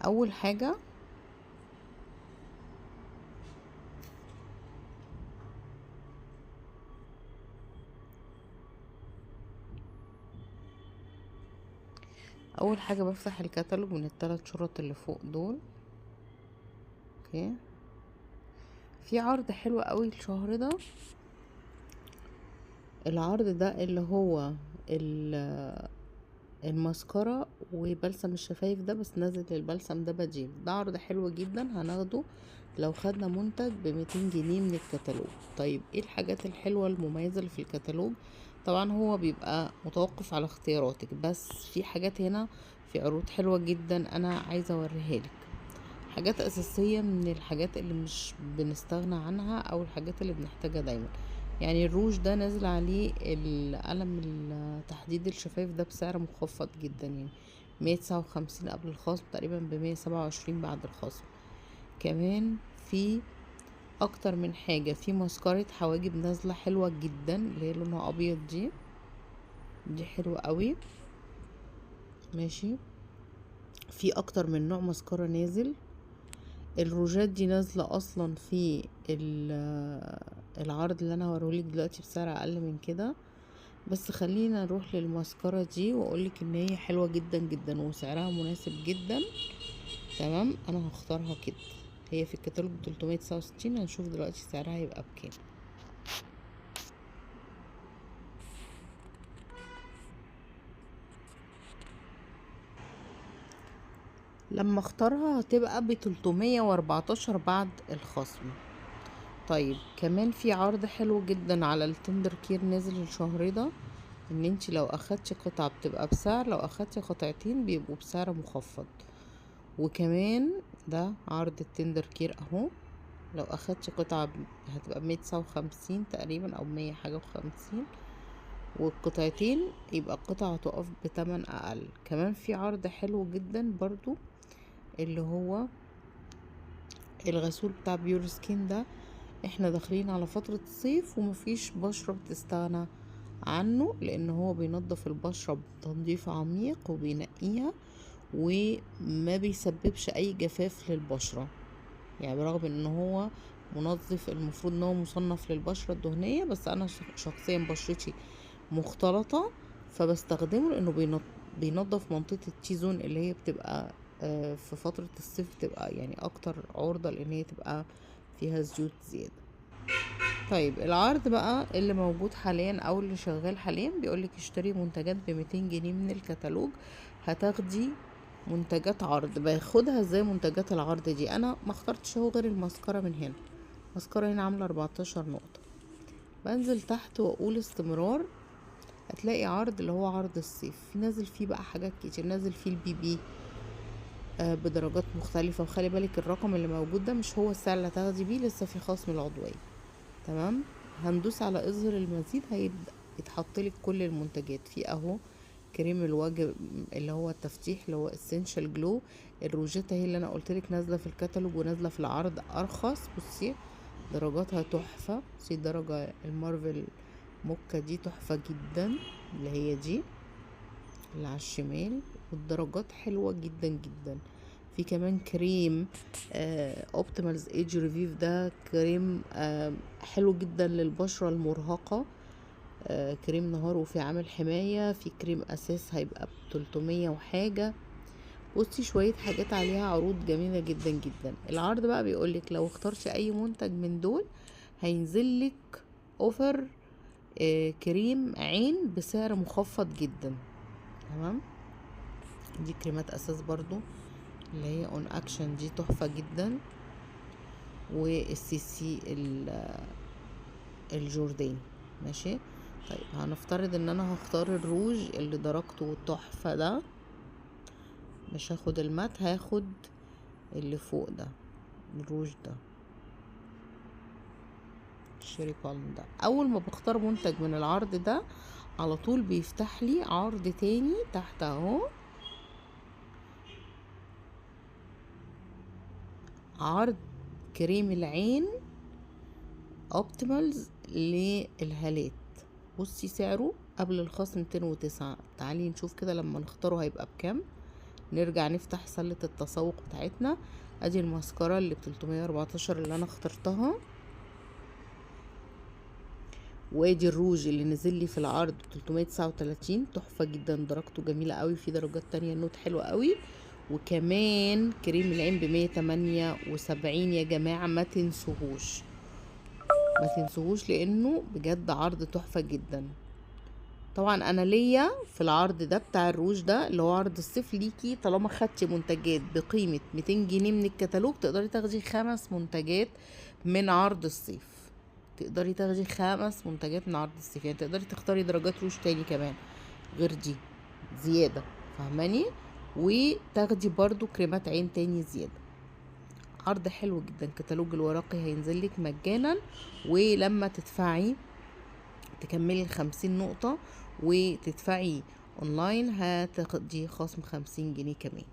اول حاجة بفتح الكتالوج من الثلاث شرط اللي فوق دول. okay، في عرض حلو قوي الشهر ده. العرض ده اللي هو المسكرة وبلسم الشفايف ده، بس نازل البلسم ده بديل. ده عرض حلو جدا هناخده لو خدنا منتج ب200 جنيه من الكتالوج. طيب ايه الحاجات الحلوة المميزة اللي في الكتالوج؟ طبعا هو بيبقى متوقف على اختياراتك، بس في حاجات هنا في عروض حلوة جدا انا عايزة اوريها لك. حاجات اساسية من الحاجات اللي مش بنستغنى عنها او الحاجات اللي بنحتاجها دايما. يعني الروج ده نازل عليه القلم تحديد الشفايف ده بسعر مخفض جدا، يعني 159 قبل الخصم، تقريبا ب127 بعد الخصم. كمان في اكتر من حاجة. في مسكرة حواجب نازلة حلوة جدا اللي هي لونها ابيض، دي حلوة قوي. ماشي، في اكتر من نوع مسكرة نازل. الروجات دي نازلة اصلا في العرض اللي انا هوريهولك دلوقتي بسعر اقل من كده، بس خلينا نروح للمسكرة دي واقولك ان هي حلوة جدا جدا وسعرها مناسب جدا. تمام، انا هختارها كده. هي في الكتالوج 369، هنشوف دلوقتي سعرها هيبقى بكام. لما اختارها هتبقى ب314 بعد الخصم. طيب كمان في عرض حلو جدا على ال Tender Care نازل الشهر ده، ان انت لو اخدتي قطعة بتبقى بسعر، لو اخدتي قطعتين بيبقوا بسعر مخفض. وكمان ده عرض ال Tender Care اهو، لو اخدتي قطعة هتبقى ب159 تقريبا او مية حاجة وخمسين، والقطعتين يبقى القطعة هتقف بتمن اقل. كمان في عرض حلو جدا برضو اللي هو الغسول بتاع Pure Skin ده. احنا داخلين على فترة الصيف ومفيش بشرة بتستغنى عنه، لان هو بينظف البشرة بتنظيف عميق وبينقيها وما بيسببش اي جفاف للبشرة. يعني برغم ان هو منظف المفروض ان هو مصنف للبشرة الدهنية، بس انا شخصيا بشرتي مختلطة فبستخدمه لانه بينظف منطقة ال T-zone اللي هي بتبقى في فترة الصيف بتبقى يعني اكتر عرضة لان هي تبقى فيها زيوت زيادة. طيب العرض بقى اللي موجود حاليا او اللي شغال حاليا بيقولك اشتري منتجات ب200 جنيه من الكتالوج هتاخدي منتجات عرض. باخدها ازاي منتجات العرض دي؟ انا ما اخترتش اهو غير المسكرة من هنا، المسكرة هنا عاملة 14 نقطة. بنزل تحت واقول استمرار، هتلاقي عرض اللي هو عرض الصيف، نازل فيه بقى حاجات كتير. نازل فيه ال BB بدرجات مختلفة، وخلي بالك الرقم اللي موجود ده مش هو السعر اللي هتاخدي بيه، لسه في خصم العضوية. تمام، هندوس على اظهر المزيد هيبدأ يتحط لك كل المنتجات. في اهو كريم الوجه اللي هو التفتيح اللي هو Essential Glow، الروجيتا هي اللي انا قلت لك نازله في الكتالوج ونازله في العرض ارخص. بصي درجاتها تحفه، بصي درجه المارفل موكا دي تحفه جدا اللي هي دي اللي على الشمال، والدرجات حلوه جدا جدا. في كمان كريم Optimals Age Revive، ده كريم حلو جدا للبشره المرهقه، كريم نهار وفي عامل حماية. في كريم اساس هيبقى ب300 وحاجة. بصي شوية حاجات عليها عروض جميلة جدا جدا. العرض بقى بيقولك لو اخترتي اي منتج من دول هينزلك offer كريم عين بسعر مخفض جدا. تمام، دي كريمات اساس برضو اللي هي On Action دي تحفة جدا، وال CC الجورداني. ماشي، طيب هنفترض ان انا هختار الروج اللي درجته تحفة ده، مش هاخد ال matte، هاخد اللي فوق ده الروج ده Cherry Palm ده. اول ما بختار منتج من العرض ده على طول بيفتح لي عرض تاني تحت اهو، عرض كريم العين Optimals للهالات. بصي سعره قبل الخصم 209. تعالي نشوف كده لما نختاره هيبقى بكام. نرجع نفتح سلة التسوق بتاعتنا. ادي الماسكارا اللي ب314 اللي انا اخترتها، وادي الروج اللي نزل لي في العرض ب339، تحفة جدا، درجته جميلة قوي، في درجات تانية nude حلوة قوي. وكمان كريم العين ب178 يا جماعة، ما تنسوهوش ما تنسوهوش لانه بجد عرض تحفة جدا. طبعا انا ليا في العرض ده بتاع الروج ده اللي هو عرض الصيف ليكي، طالما خدتي منتجات بقيمة 200 جنيه من الكتالوج تقدري تاخدي 5 منتجات من عرض الصيف، تقدري تاخدي 5 منتجات من عرض الصيف، يعني تقدري تختاري درجات روج تاني كمان غير دي زيادة، فاهماني؟ وتاخدي برضو كريمات عين تاني زيادة. عرض حلو جدا. كتالوج الورقي هينزل لك مجانا، ولما تدفعي تكملي ال50 نقطة وتدفعي اونلاين هتاخدي خصم 50 جنيه كمان.